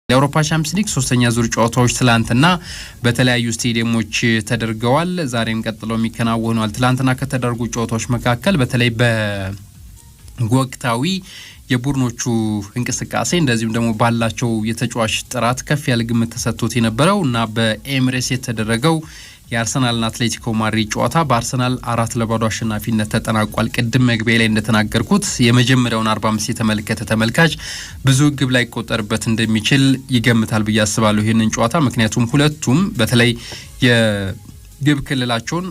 የአውሮፓ ቻምፒየንስ ሊግ ሶስተኛ ዙር ጨዋታዎች ትላንትና በተለያዩ ስቴዲየሞች ተደርገዋል። ዛሬም ቀጥለው የሚከናወኗል። ትላንትና ከተደረጉ ጨዋታዎች መካከል በተለይ በወቅታዊ የቡድኖቹ እንቅስቃሴ እንደዚሁም ደግሞ ባላቸው የተጫዋች ጥራት ከፍ ያለ ግምት ተሰጥቶት የነበረው እና በኤምሬትስ የተደረገው የአርሰናልና አትሌቲኮ ማድሪድ ጨዋታ በአርሰናል 4-0 አሸናፊነት ተጠናቋል። ቅድም መግቢያ ላይ እንደተናገርኩት የመጀመሪያውን 45 የተመለከተ ተመልካች ብዙ ግብ ላይቆጠርበት እንደሚችል ይገምታል ብዬ አስባለሁ ይህንን ጨዋታ፣ ምክንያቱም ሁለቱም በተለይ የግብ ክልላቸውን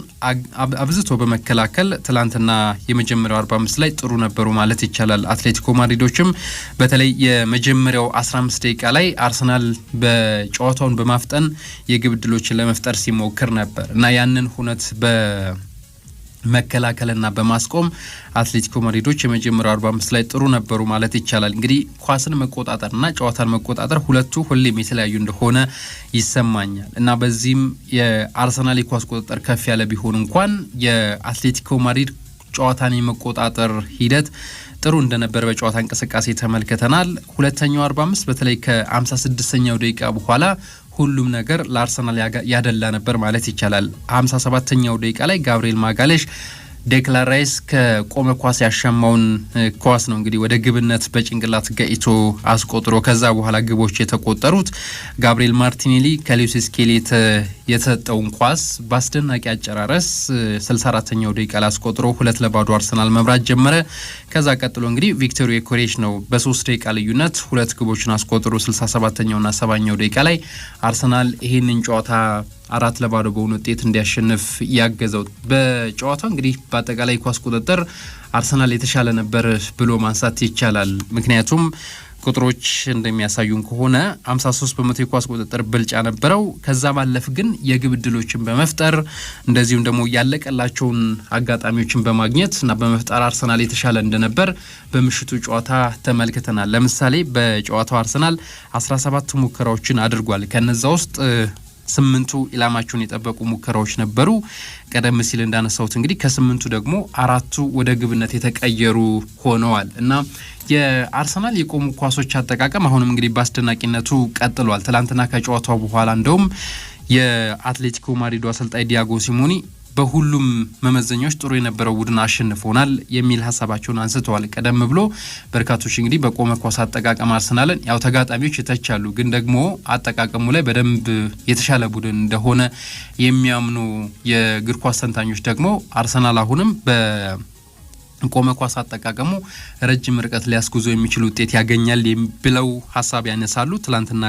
አብዝቶ በመከላከል ትላንትና የመጀመሪያው 45 ላይ ጥሩ ነበሩ ማለት ይቻላል። አትሌቲኮ ማድሪዶችም በተለይ የመጀመሪያው 15 ደቂቃ ላይ አርሰናል በጨዋታውን በማፍጠን የግብ ዕድሎችን ለመፍጠር ሲሞክር ነበር እና ያንን ሁነት በመከላከልና በማስቆም አትሌቲኮ ማድሪዶች የመጀመሪያው 45 ላይ ጥሩ ነበሩ ማለት ይቻላል። እንግዲህ ኳስን መቆጣጠርና ጨዋታን መቆጣጠር ሁለቱ ሁሌም የተለያዩ እንደሆነ ይሰማኛል እና በዚህም የአርሰናል የኳስ ቁጥጥር ከፍ ያለ ቢሆን እንኳን የአትሌቲኮ ማድሪድ ጨዋታን የመቆጣጠር ሂደት ጥሩ እንደነበር በጨዋታ እንቅስቃሴ ተመልክተናል። ሁለተኛው 45 በተለይ ከ56ኛው ደቂቃ በኋላ ሁሉም ነገር ለአርሰናል ያደላ ነበር ማለት ይቻላል። 57ኛው ደቂቃ ላይ ጋብሪኤል ማጋሌሽ ዴክላን ራይስ ከቆመ ኳስ ያሻማውን ኳስ ነው እንግዲህ ወደ ግብነት በጭንቅላት ገጭቶ አስቆጥሮ ከዛ በኋላ ግቦች የተቆጠሩት። ጋብሪኤል ማርቲኔሊ ከሉዊስ ስኬሊ የተሰጠውን ኳስ በአስደናቂ አጨራረስ 64ኛው ደቂቃ ላይ አስቆጥሮ 2-0 አርሰናል መምራት ጀመረ። ከዛ ቀጥሎ እንግዲህ ቪክቶር ዮኬሬሽ ነው በ3 ደቂቃ ልዩነት ሁለት ግቦችን አስቆጥሮ 67ኛውና 70ኛው ደቂቃ ላይ አርሰናል ይህንን ጨዋታ 4-0 በሆነ ውጤት እንዲያሸንፍ ያገዘው። በጨዋታው እንግዲህ በአጠቃላይ ኳስ ቁጥጥር አርሰናል የተሻለ ነበር ብሎ ማንሳት ይቻላል። ምክንያቱም ቁጥሮች እንደሚያሳዩን ከሆነ 53% የኳስ ቁጥጥር ብልጫ ነበረው። ከዛ ባለፍ ግን የግብ ዕድሎችን በመፍጠር እንደዚሁም ደግሞ ያለቀላቸውን አጋጣሚዎችን በማግኘት እና በመፍጠር አርሰናል የተሻለ እንደነበር በምሽቱ ጨዋታ ተመልክተናል። ለምሳሌ በጨዋታው አርሰናል 17 ሙከራዎችን አድርጓል። ከነዛ ውስጥ ስምንቱ ኢላማቸውን የጠበቁ ሙከራዎች ነበሩ። ቀደም ሲል እንዳነሳሁት እንግዲህ ከስምንቱ ደግሞ አራቱ ወደ ግብነት የተቀየሩ ሆነዋል እና የአርሰናል የቆሙ ኳሶች አጠቃቀም አሁንም እንግዲህ በአስደናቂነቱ ቀጥሏል። ትላንትና ከጨዋታው በኋላ እንደውም የአትሌቲኮ ማድሪዱ አሰልጣኝ ዲያጎ ሲሞኒ በሁሉም መመዘኛዎች ጥሩ የነበረው ቡድን አሸንፎናል የሚል ሀሳባቸውን አንስተዋል። ቀደም ብሎ በርካቶች እንግዲህ በቆመ ኳስ አጠቃቀም አርሰናልን ያው ተጋጣሚዎች የተቻሉ ግን ደግሞ አጠቃቀሙ ላይ በደንብ የተሻለ ቡድን እንደሆነ የሚያምኑ የእግር ኳስ ተንታኞች ደግሞ አርሰናል አሁንም በቆመ ኳስ አጠቃቀሙ ረጅም ርቀት ሊያስጉዞ የሚችል ውጤት ያገኛል ብለው ሀሳብ ያነሳሉ። ትላንትና